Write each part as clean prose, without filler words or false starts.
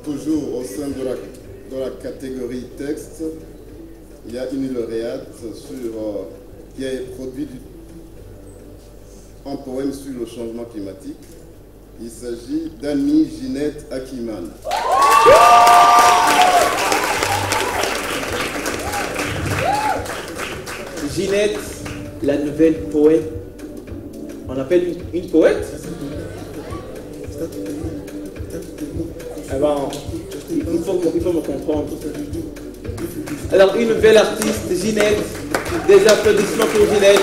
Toujours au sein de la catégorie texte, il y a une lauréate qui a produit un poème sur le changement climatique. Il s'agit d'Annie Ginette Akiman. Ginette, la nouvelle poète. On appelle une poète. Ah bon, il faut me comprendre. Alors, une nouvelle artiste, Ginette. Des applaudissements pour Ginette.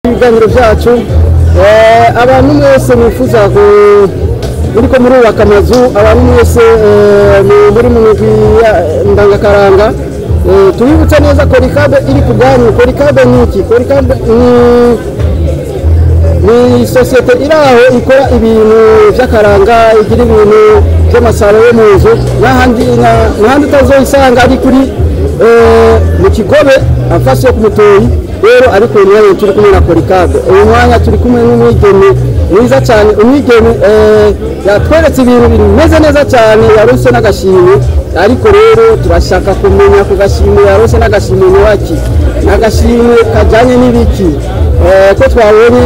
Ibiganiro byacu, abantu mwese mwifuza muriko murubaka amazu, abantu mwese muri mu migwi ndangakaranga, tubibutsa neza ko Rikabe iri ku bwanyu. Korikabe ni iki? Korikabe ni sosiyete iri aho ikora ibintu by'akaranga, igira ibintu by'amasaro yo mu nzu n'ahandi utazoyisanga ari kuri mu Kigobe afashe ku Mutoyi. Rero ariko uyu mwanya turi kumwe na Korikabe, uyu mwanya turi kumwe n'umwigeme mwiza cyane, umwigeme yatweretse ibintu bimeze neza cyane, yaronse n'agashimwe. Ariko rero turashaka kumenya ku gashimwe yaronse, n'agashimwe ni waki, n'agashimwe kajyanye n'ibiki, ko twabonye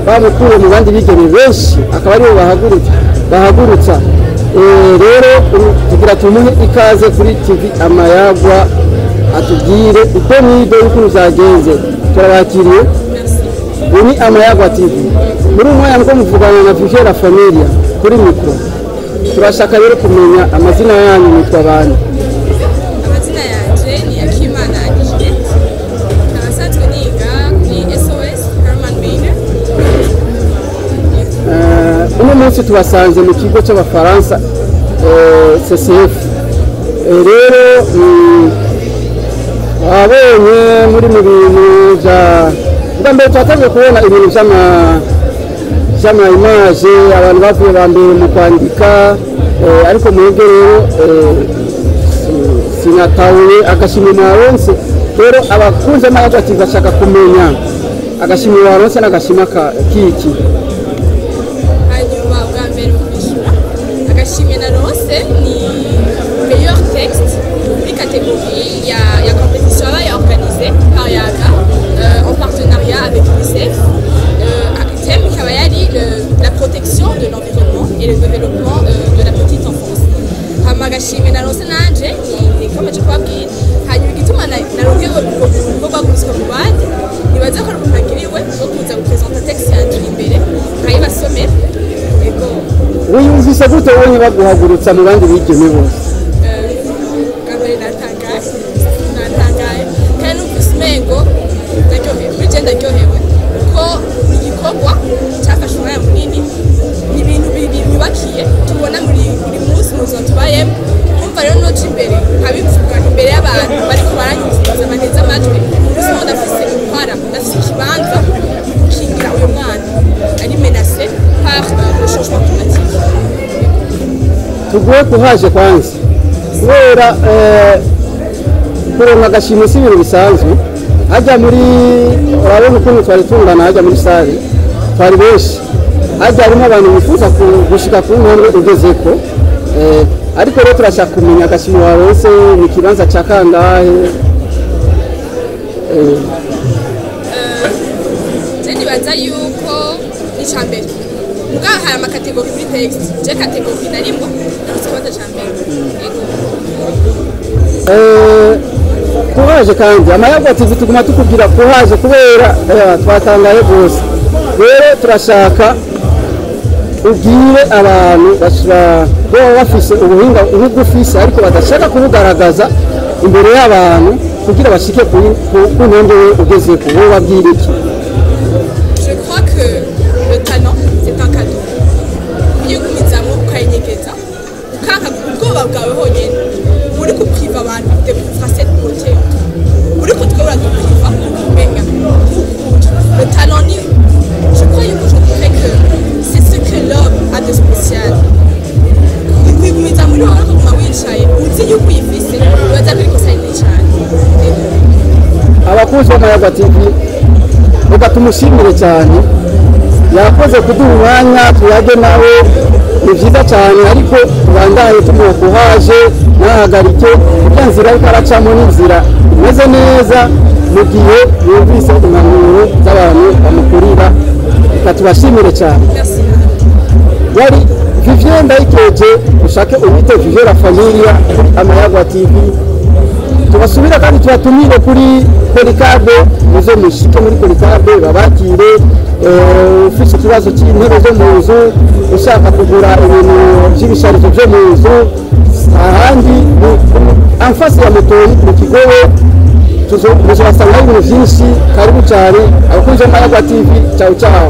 bamukuye mu bandi bigeme benshi akaba aribo bahagurutsa. Rero tugira tumuhe ikaze kuri TV Amayagwa, atubwire uko nido y'ukuntu byagenze. Turabakiriye. Uyu ni Amayagwa TV. Muri uyu mwanya niko muvugana na Vivier La Familia kuri mikoro. Turashaka rero kumenya amazina yanyu, nitwa bande? Amazina yanje ni Akimana Ginette, nkaba nsanzwe niga kuri SOS Hermann Gmeiner. Uno munsi tubasanze mu kigo cy'Abafaransa, CCF. Rero wabonye muri mu bintu bya bwa mbere twatangiye kubona ibintu by'ama image, abantu bavuye ba mbere mu kwandika, ariko mwebwe rero sinatahuye agashimwe mwaronse. Rero abakunze Amayagwa TV bashaka kumenya agashimwe waronse n'agashimwe kiki. Hanyuma bwa mbere mu kwishyura, agashimwe naronse ni meilleur texte muri catégorie ya compétition yabaye organisée par Yaga en partenariat avec UNICEF. Thème ikaba yari la protection de l'environnement et le développement de la petite enfance. Hama agashimwe naronse nanje ni nikomeje kubabwira. Hanyuma igituma naronke ubwo guhagurutswa mu bandi, nibaza ko ari umuntu agiriwe wo kuza gupresenta texte yanje imbere nkayibasomera. Ego. Wiyumvise gute ubonye baguhagurutsa mu bandi bigeme bose? Bwa mbere natangaye, natangaye kandi numvise umengo ndaryohewe. Muri je ndaryohewe kuko igikorwa cyafashe umwanya munini, ni ibintu byubakiye tubona muri buri munsi mu buzima tubayemo. Kumva rero noca imbere nkabivuga imbere y'abantu bariko baranyumviriza, baneze amatwi, numvise umengo ndafise uruhara, ndafise ikibanza mu gukingira uyu mwana ari menacé par le changement climatique. Tuguhe kuhaje kwanza kubera kuronka agashimwe si ibintu bisanzwe. Hajya muri, urabona ukuntu twari tungana hajya muri salle, twari benshi hajya, harimo abantu bifuza gushika ku ntambwe ugezeko, ariko rero turashaka kumenya agashimwe waronse ni ikibanza ca kangahe? Je nibaza yuko ni ica mbere, mugabo hari ama catégories muri texte. Je catégorie narimwo narutse ikibanza ca mbere. Yego. Courage kandi Amayagwa TV tuguma tukubwira courage kubera twatangaye rwose. Rero turashaka ubwire abantu baba bafise ubuhinga nk'ubwo ufise ariko badashaka kubugaragaza imbere y'abantu kugira bashike ku ntambwe we ugezeko, wowe babwira iki? Je crois que le talent, c'est un cadeau. Uyigumizamwo ukayinyegeza, ukanka ubwoba bwawe honyine, uri kupriva abantu découvrir cette beauté, uri kutwe uradupriva kumenya nk'ukuri le talent ni je Abakunzi b'Amayaga TV, reka tumushimire cyane, yakoze kuduha umwanya tuyage nawe, ni byiza cyane. Ariko tubandaye tumuha kuhaje, ntahagarike iriya nzira ariko aracamo, n'inzira imeze neza mu gihe yumvise impanuro z'abantu bamukurira. Reka tubashimire cyane. Merci. Yari Vivien Ndayikeje, ushake umwite Vivien La Familia kuri Amayagwa TV. Tubasubira kandi tubatumire kuri Polikabe, muze mushike muri Polikabe babakire. Ufise ikibazo cy'intebe zo mu nzu, ushaka kugura ibintu by'ibisharizo byo mu nzu, ahandi en face ya Mutoyi mu Kigobe, muzobasangaho ibintu byinshi. Karibu cyane abakunzi b'Amayagwa TV. Ciao ciao.